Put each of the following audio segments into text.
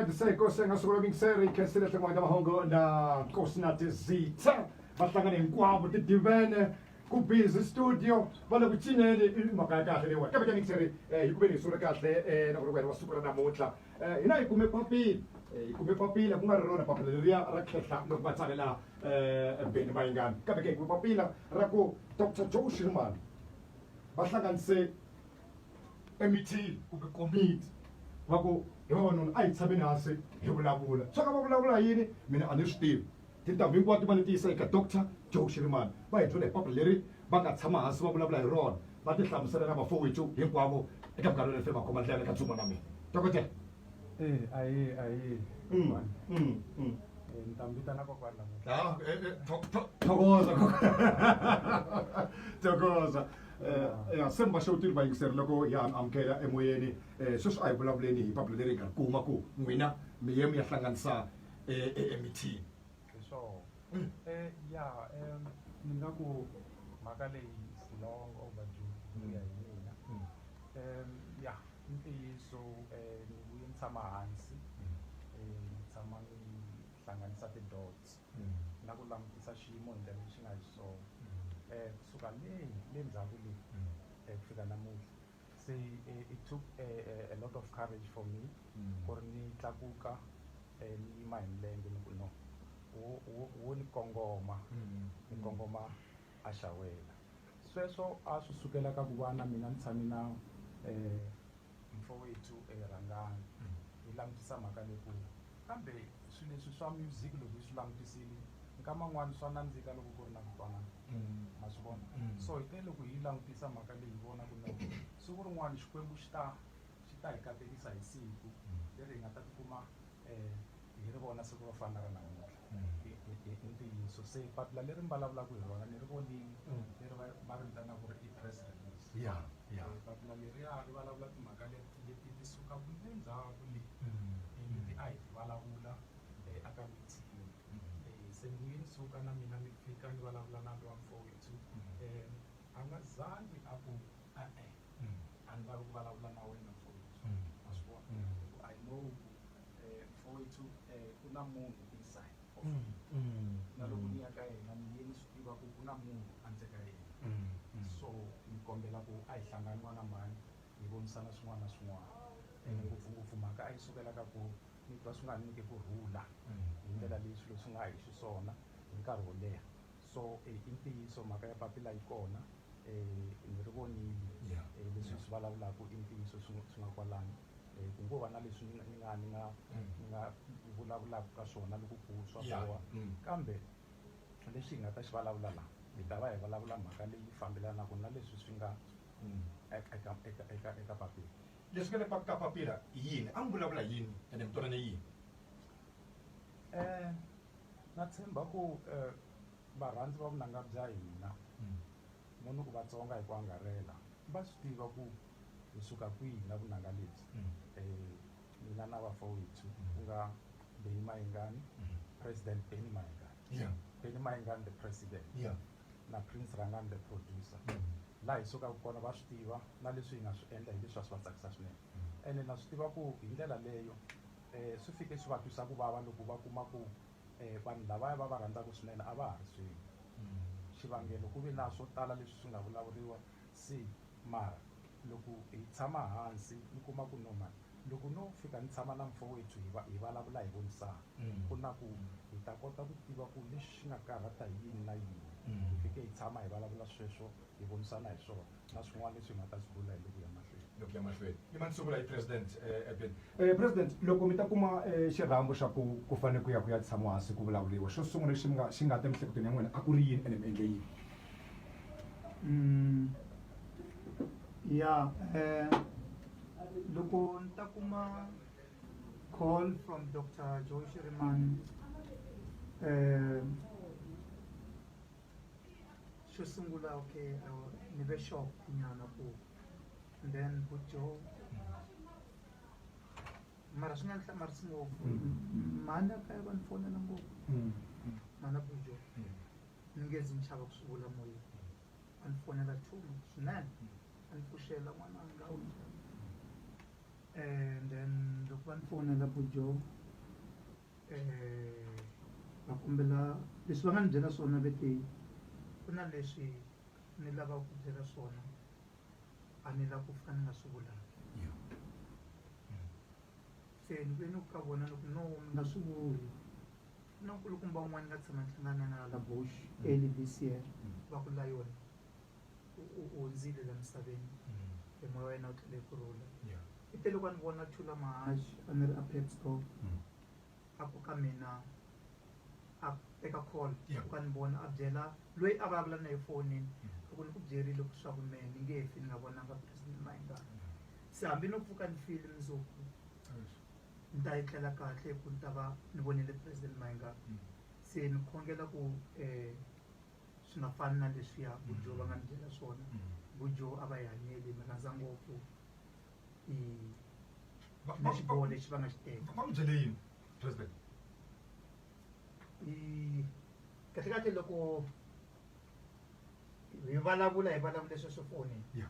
Alright, se kosi nga sungula mingiseri khensile tin'wana ta mahungu na nkosi na tizitha va hlangane hinkwavo tidivene ku busy studio va le ku cineni i mhaka ya kahle leyiwani kambe ke mingiseri hi ku veni hi sungule kahle na ku ri wena wa siku ra namuntlha hina hi kume papila hi kume papila ku nga ri rona papila leriya ra khehla loko va tsalela Benny Mayengani kambe ke hi kume papila ra ku Dr Joe Shirimani va hlanganise emithini kumbe komiti va ku hi vavanuna a hi tshameni hansi hi vulavula swa ka va vulavula yini mina a ni swi tivi tintambu hinkwato va ni ti yisa eka Doctor Joe Shirimani va hi byela hi papila leri va nga tshama hansi va vulavula hi rona va ti hlamusela na vafowethu hinkwavo eka minkarhi yoleyo se va khoma ndlela eka dzuma na mina dokodela. Eh, ahee ahee kokwana. Eh, ni ta mi vitana kokwana namuntlha. Ah, thokoza thokoza. Ya se mi va xewutile vayingiseri loko ya mi amukela emoyeni. Sweswi a hi vulavuleni hi papila leri hi nga ri kuma ku n'wina mi ye mi ya hlanganisa emithini. Hi swona. Ya ni nga ku mhaka leyi is long overdue hi ku ya hi mina. Ya i ntiyiso ni vuye ni tshama hansi ni tshama ni hlanganisa ti-dots na ku langutisa xiyimo hi ndlela lexi nga xiswona kusuka le le ndzhaku le ku fika namuntlha. Se it took a lot of courage for me ku ri ni tlakuka ni yima hi milenge ni ku no wo wo wo ni kongoma ni kongoma a xawela. Sweswo a swi sukela ka ku va na mina ni tshame na mfowethu Rhangani hi langutisa mhaka leyi ku kambe swilo leswi swa music loko hi swi langutisile nkama wun'wani swa nandzika loko ku ri na ku twanana ma swi vona so hi te loko hi yi langutisa mhaka leyi hi vona ku no siku rin'wani Xikwembu xi ta xi ta hi katekisa hi siku leri hi nga ta tikuma hi ri vona siku ro fana na ra namuntlha i ntiyiso se papila leri mi vulavulaka hi rona ni ri vonile leri va va ri vitanaka ku ri i press release ya ya papila leriya ri vulavula timhaka leti leti ti sukaka le ndzhaku le leti a hi ti vulavula aka meeting se ni vuye ni suka na mina ni fika ni vulavula na lowa mfowethu a nga zangi a ku e-e a ni lavi ku vulavula na wena mfowethu ma swi vona I know ku mfowethu ku na munhu inside of him na loko ni ya ka yena ni ye ni swi tiva ku ku na munhu andzeni ka yena so ni kombela ku a hi hlangani n'wana mhani hi vonisana swin'wana na swin'wana ene ngopfungopfu mhaka a yi sukela ka ku ni twa swi nga ni nyiki kurhula hi ndlela leyi swilo swi nga hi xiswona hi nkarhi wo leha so i ntiyiso mhaka ya papila yi kona ni ri vonile leswi swi vulavulaka i ntiyiso swi swi nga kwalano ku ngo va na leswi ni nga ni nga ni nga ni nga vulavulaka ka swona loko ku swa boha kambe lexi hi nga ta xi vulavula la hi ta va hi vulavula mhaka leyi fambelanaka na leswi swi nga eka eka eka eka papila. Leswi nga le ka papila i yini? A mi vulavula hi yini ene mi twanane yini? Na tshemba ku varhandzi va vunanga bya hina mo ni ku Vatsonga hi ku angarhela va swi tiva ku hi suka kwihi na vunanga lebyi. Mina na vafowethu ku nga Benny Mayengani, President Benny Mayengani, Benny Mayengani the president na Prince Rhangani the producer. Laha hi sukaka kona va swi tiva na leswi hi nga swi endla hi leswi a swi va tsakisa swinene ene na swi tiva ku hi ndlela leyo swi fike swi va twisa ku vava loko va kuma ku vanhu lavaya va va rhandzaka swinene a va ha ri swin'we. Xivangelo ku ve na swo tala leswi swi nga vulavuriwa se mara loko hi tshama hansi ni kuma ku no mhani loko no fika ni tshama na mfowethu hi va hi vulavula hi vonisana ku na ku hi ta kota ku tiva ku lexi xi nga karhata hi yini na yini. Hi fike hi tshama hi vulavula sweswo hi vonisana hi swona na swin'wana leswi hi nga ta swi vula hi loko hi ya mahlweni. Loko hi ya mahlweni i mani sungula hi president Eben. President loko mi ta kuma xirhambo xa ku ku fanele ku ya ku ya tshamiwa hansi ku vulavuriwa xo sungula lexi mi nga xi nga ta emiehleketweni ya n'wina a ku ri yini ene mi endle yini? Ya loko ni ta kuma call from Doctor Joe Shirimani xo sungula okay ni ve shocked nyana ku and then bu Joe mara swi nga ni hlamarisi ngopfu mhani a kaya va ni fonela ngopfu mhana bu Joe ni nge zi ni chava ku swi vula moyeni a ni fonela too much swinene a ni pfuxela n'wananga u njhani. And then loko va ni fonela bujo va kombela leswi va nga ni byela swona ve te ku na leswi ni lavaka ku byela swona a ni lava ku fika ni nga swi vulanga se ni ve ni ku ka vona ni ku no mi nga swi vuli ku na nkulukumba un'wana ni nga tshama ni hlangana na la Bush early this year va ku Lion u hundzile la misaveni e moya wa yena wu tlele ku rhula i te loko a ni vona Thula Mahachi a ni ri a Pep Store a ku ka mina a teka call ku ka ni vona a byela loyi a vulavula na ye fonini a ku ni ku byerile ku swa ku mehe ni nge fi ni nga vonanga president Mayengani se hambi no pfuka ni file mundzuku ni ta etlela kahle hi ku ni ta va ni vonile president Mayengani se ni khongela ku swi nga fani na leswiya Bujo va nga ni byela swona Bujo a va yi hanyeli mi rhandza ngopfu i na xiboho lexi va nga xi teka va mi byele yini president i kahle kahle loko hi vulavula hi vulavule sweswo fonini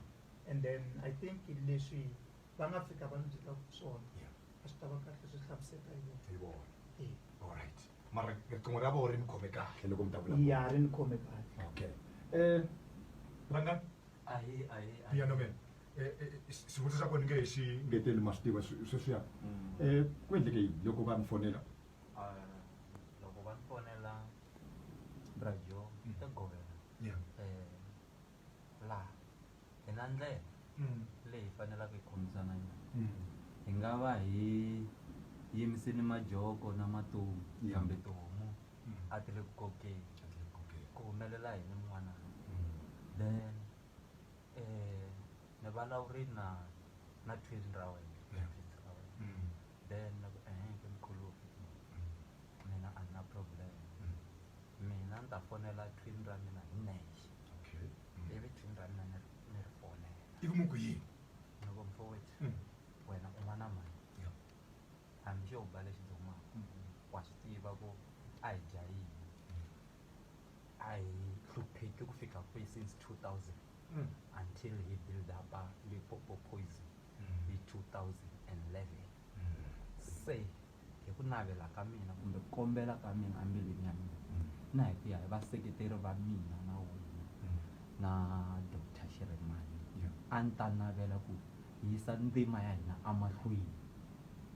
and then I think leswi va nga fika va ni byela swona a swi ta va kahle swi hlamuseta hi vona hi vona e alright mara riqingho ra vona ri mi khome kahle loko mi ta vulavula ya ri ni khome kahle okay rhangani ahi ahi piano man xivutiso xa kona nge hi xi ngeteli ma swi tiva sweswiya ku endleke yini loko va mi fonela loko va ni fonela brajo ta govela laha hi na ndlela leyi hi faneleke hi khomisana yona hi nga va hi yimisini majoko na matumu kambe tihomu a ti le ku kokeni ku humelela yini n'wana then ni vulavuri na na twin ra wena twins ra wena then ni ku ehe ke mkhulupi mina a ni na problem mina ni ta fonela twin ra mina hi nexe okay ivi twin ra mina ni ri ni ri fonela ivi mu ku yini ni ku mfowethu wena u n'wana mani hambi xo ba lexi dzumaka wa swi tiva ku a hi dya yini a hi hlupheki ku fika kwihi since 2000 until he build up Limpopo Poison hi 2011 se hi ku navela ka mina kumbe ku kombela ka mina embilwini ya mina na hi ku ya hi vaseketeri va mina na wena na Dr Shirimani a ni ta navela ku yisa ndzima ya hina emahlweni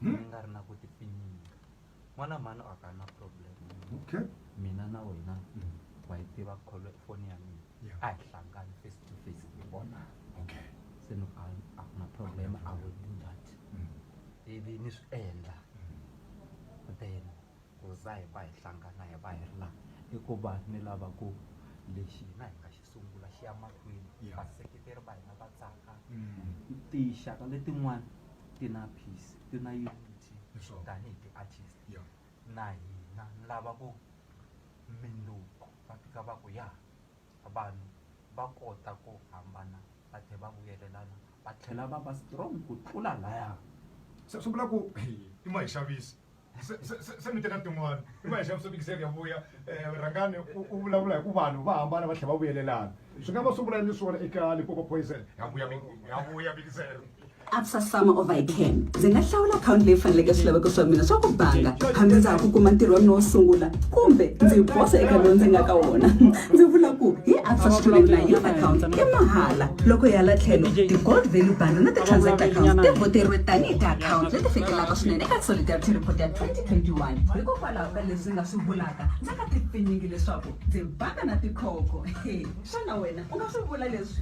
ni nga ri na ku tipfinyinga n'wana mhani a ka na problem okay mina na wena wa yi tiva kholo foni ya mina a hi hlangani face to face hi vona okay se ni ku a ku na problem I will do that ivi ni swi endla then ku za hi va hi hlangana hi va hi ri laha i ku va ni lava ku lexi hina hi nga xi sungula xi ya mahlweni vaseketeri va hina va tsaka tinxaka letin'wana ti na peace ti na unity tanihi ti-artist na hina ni lava ku mindzuku va fika va ku ya vanhu va kota ku hambana va tlhela va vuyelelana va tlhela va va strong ku tlula laya se swi vula ku i ma hi xavisi se mi teka tin'wana i ma hi xavisa mikiseri ya vuya rhangani u vulavula hi ku vanhu va hambana va tlhela va vuyelelana swi nga va swi vula leswiwona eka Limpopo Poison ya vuya ya vuya mikiseri Absa Summer of I Can ndzi nga hlawula akhawunti leyi faneleke swilaveko swa mina swa ku banga hambi ndza ha ku kuma ntirho wa mina wo sungula kumbe ndzi bosa eka lowu ndzi nga ka wona ndzi vula ku hi Absa Student na Youth Account i mahala loko hi hala tlhelo ti-gold value bundle na ti-transact accounts ti vhoteriwe tanihi ti-akhawunti leti fikelelaka swinene eka solidarity report ya 2021 hikokwalaho ka leswi nga swi vulaka ndzi nga tipfinyingi leswaku ndzi banga na tikhokho xana wena u nga swi vula leswi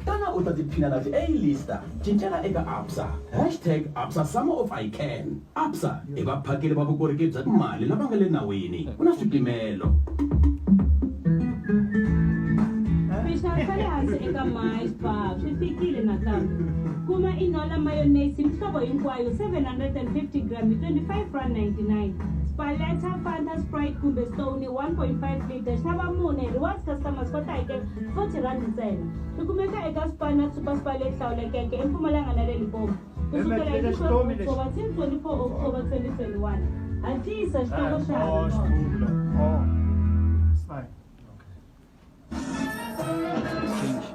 Tana u ta tiphina na ti-A-lister. Cincela eka Absa. Hashtag Absa Summer of I Can. Absa i vaphakeri va vukorhokeri bya timali lava nga le nawini. Ku na swipimelo. Swixavo swa le hansi eka My Spar swi fikile nakambe. Kuma Inola mayonnaise hi mihlovo hinkwayo 750 gram hi R25.99. Spaleta, Fanta, Sprite kumbe Stone 1.5 litre xava mune rewards customers va ta hakela R40 ntsena. Swi kumeka eka Spar na Super Spar leyi hlawulekeke eMpumalanga na le Limpopo. Ku sukela hi 12 October till 24 October 2021. Hatlisa xitoko xa ha ri kona.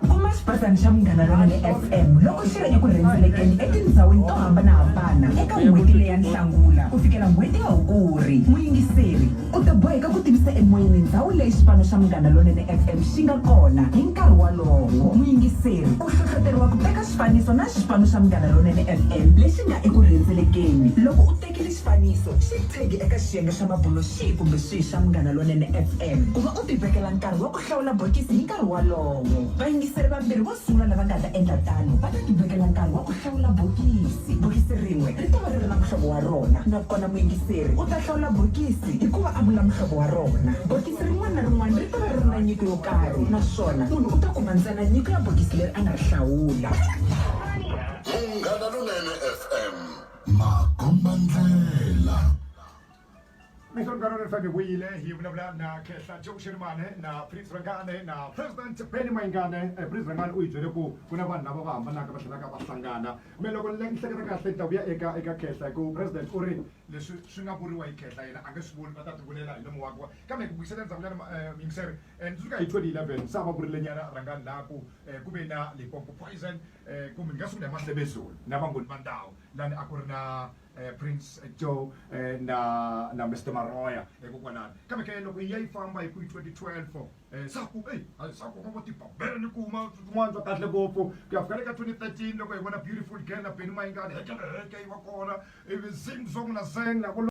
Kuma Xiphatsana xa Munghana Lonene FM loko xi ri eku rhendzelekeni etindhawini to hambana-hambana eka n'hweti leya Nhlangula ku fikela n'hweti ya Hukuri. Muyingiseri u ta boheka ku tivisa emoyeni ndhawu leyi xipano xa Munghana Lonene FM xi nga kona hi nkarhi wolowo. Muyingiseri u hlohloteriwa ku teka xifaniso na xipano xa Munghana Lonene FM lexi nga eku rhendzelekeni. Loko u tekile xifaniso, xi thegi eka xiyenge xa mabulo xihi kumbe xihi xa Munghana Lonene FM ku va u tivekela nkarhi wa ku hlawula bokisi hi nkarhi wolowo. Vayingiseri vambirhi vo sungula lava nga ta endla tano va ta tivekela nkarhi wa ku hlawula bokisi. Bokisi rin'we ri ta va ri ri na muhlovo wa rona, nakona muyingiseri u ta hlawula bokisi hi ku va a vula muhlovo wa rona. Bokisi rin'wana na rin'wana ri ta va ri ri na nyiko yo karhi, naswona munhu u ta kuma ntsena nyiko ya bokisi leri a nga ri hlawula. Munghana Lonene FM, makombandlela. Mr. Munghana FM hi vuyile hi vulavula na Khehla Joe Shirimane na Prince Rangane na President Benny Mayengane. Eh, Prince Rangane u hi byele ku ku na vanhu lava va hambanaka va tlhelaka va hlangana. Me loko ni hleketa kahle ni ta vuya eka eka Khehla hi ku President u ri leswi swi nga vuriwa hi Khehla yena a nge swi vuli va ta tivulela hi nomu wakwe. Kambe ku vuyisela endzhaku nyana eh, muyingiseri eh, ni tsundzuka hi 2011 se a va vurile nyana Rangane laha ku eh, ku ve na Limpopo Poison eh, kumbe ni nga sungula hi Mahlebezulu na Vangoni va Ndhawu lani a ku ri na Prince Joe na na Mister Maroya hikokwalano kambe ke loko yi ya yi famba hi ku hi 2012 saku eyi saku va vo tibabele ni kuma swin'wana swa kahle ngopfu ku ya fika le ka 2013 loko hi vona Beautiful Girl na Benny Mayengani hekele heke yi va kona ivi zing zong na zeng na vo.